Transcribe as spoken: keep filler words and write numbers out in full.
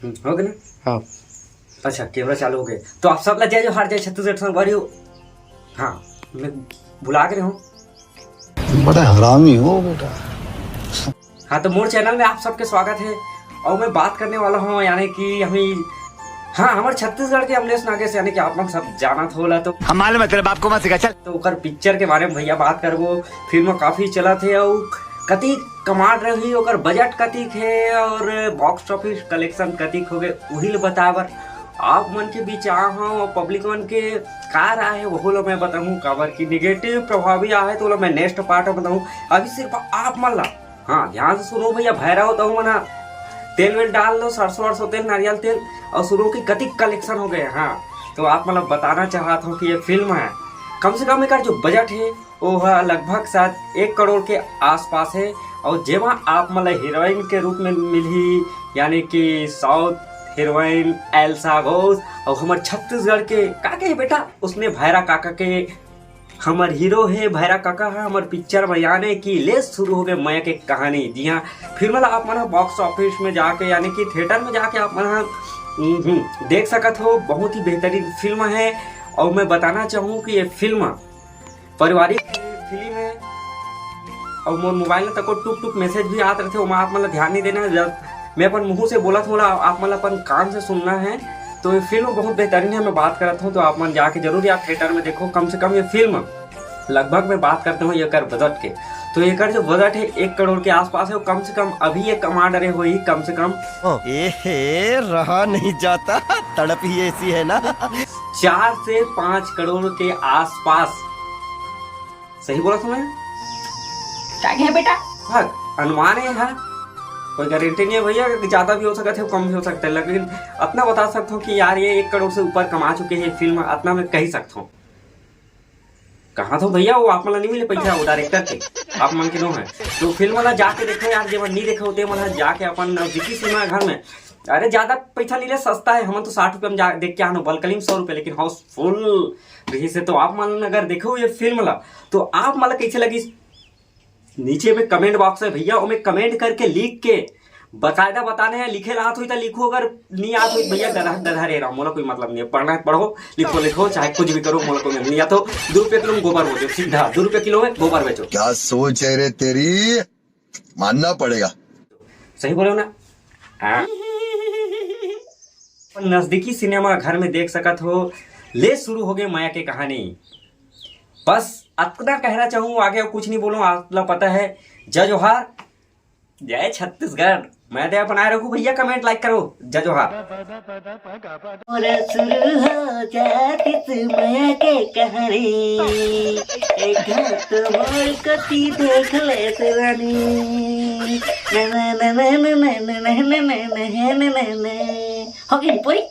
हम्म, हो गए ना? हाँ। अच्छा, कैमरा चालू हो गए। तो आप सब ला जय जोहार, जय छत्तीसगढ़ संगवारी हो। हाँ, मैं भुला के रहे हूँ। बड़ा हरामी हो बेटा। हाँ, तो मोर चैनल में आप सबके स्वागत है। और मैं बात करने वाला हूँ, यानी कि हमी, हाँ, हमर छत्तीसगढ़ के अमलेश नागेश, यानी कि आप मन सब जानत होला तो हम मालूम है, तेरे बाप को मत सिखा, चल। तो ओकर पिक्चर के बारे में भैया बात करबो। फिल्म काफी चलत हे और कति कमाल रही, ओकर बजट कतिक हे और बॉक्स ऑफिस कलेक्शन कतिक हो गए, उही ल बताए बर आप मन के बीच आ हूँ। और पब्लिक मन के का राय है, वहू ला मैं बताऊँ, काबर कि निगेटिव प्रभावी आहे तो ओला मैं नेक्स्ट पार्ट में बताऊँ। अभी सिर्फ आप मन ला, हाँ, ध्यान से सुनो भैया, भैरा हो तो मन हा तेल वेल डाल लो, सरसों वरसों तेल, नारियल तेल, और सुनो कि कतिक कलेक्शन हो गए। हाँ, तो आप मन ला बताना चाहत हूँ कि ये फिल्म है, कम से कम एकर जो बजट है, वो ह लगभग शायद एक करोड़ के आसपास है। और जेमा आप मन ला हीरोइन के रूप में मिलही, यानी कि साउथ हीरोइन एल्सा घोष, और हमर छत्तीसगढ़ के का के बेटा, उसने भैरा काका के हमर हीरो हे भैरा काका ह, हमर पिक्चर में, यानी कि ले शुरू हो गए मया के कहानी। जी हाँ, फिल्म ला आप मन ह बॉक्स ऑफिस में जाके, यानी कि थिएटर में जाके आप मन ह, हम्म, देख सकत हो। बहुत ही बेहतरीन फिल्म है। और मैं बताना चाहूँ कि ये फिल्म पारिवारिक फिल्म है। और मोर मोबाइल में तको टुक टुक मैसेज भी आत रहते, ओमा आप मन ला ध्यान नहीं देना है। जब मैं अपन मुंह से बोलत हूँ, आप मन ला अपन कान से सुनना है। तो ये फिल्म बहुत बेहतरीन है, मैं बात करत हूँ, तो आप मन जाके जरूर यार थिएटर में देखो। कम से कम ये फिल्म लगभग मैं बात करता हूँ एकर बजट के, तो एकर जो बजट है एक करोड़ के आसपास है, वो कम से कम अभी ये कमा डरे हो ही कम से कम ए हे, रहा नहीं जाता, तड़प ही ऐसी है ना। चार से पाँच करोड़ के आसपास। सही बोला तुम्हें? क्या है बेटा? हाँ, अनुमान है, हाँ, कोई गारंटी नहीं है भैया कि ज्यादा भी हो सकता है, कम भी हो सकता है, लेकिन इतना बता सकता हूँ कि यार ये एक करोड़ से ऊपर कमा चुके हैं फिल्म, इतना मैं कह सकता हूँ। कहाँ था भैया वो, आप मन ला नहीं मिले पैसा, वो डायरेक्टर के, आप मन के नो है। तो फिल्म ला जाके देखो यार, जेमन नहीं देखे होते मन ला जाके अपन नजदीकी सिनेमा घर में, अरे ज्यादा पैसा नहीं ले, सस्ता है। हम तो साठ रुपये में जा देख के आनो, बलकली में सौ रुपये, लेकिन हाउसफुल रही से। तो आप मन अगर देखो ये फिल्म ला, तो आप मन ला कैसे लगी, नीचे में कमेंट बॉक्स है भैया, ओमे कमेंट करके लिख के बकायदा बताने हैं। लिखे ला आत होई तो लिखो, अगर नहीं आत होई भैया, गधा गधा रह रहा, मोला कोई मतलब नहीं है। पढ़ना है पढ़ो, लिखो लिखो, चाहे कुछ भी करो, मोला कोई मतलब नहीं। या तो दो रुपये किलो में गोबर बेचो, सीधा दो रुपये किलो में गोबर बेचो। क्या सोच है रे तेरी, मानना पड़ेगा। सही बोले हो ना? हाँ। नजदीकी सिनेमा घर में देख सकत हो, ले शुरू हो गए मया के कहानी। बस अतना कहना चाहूँ, आगे कुछ नहीं बोलूँ। आप ला पता है, जय जोहार, जय छत्तीसगढ़। मैं दे अपन आए रखू भैया, कमेंट लाइक करो। जय जोहार। मोर शुरू हो जातिस मया के कहानी, एक घात मोर कति देख लेते रानी। ना, ना, ना। हो गई पूरी।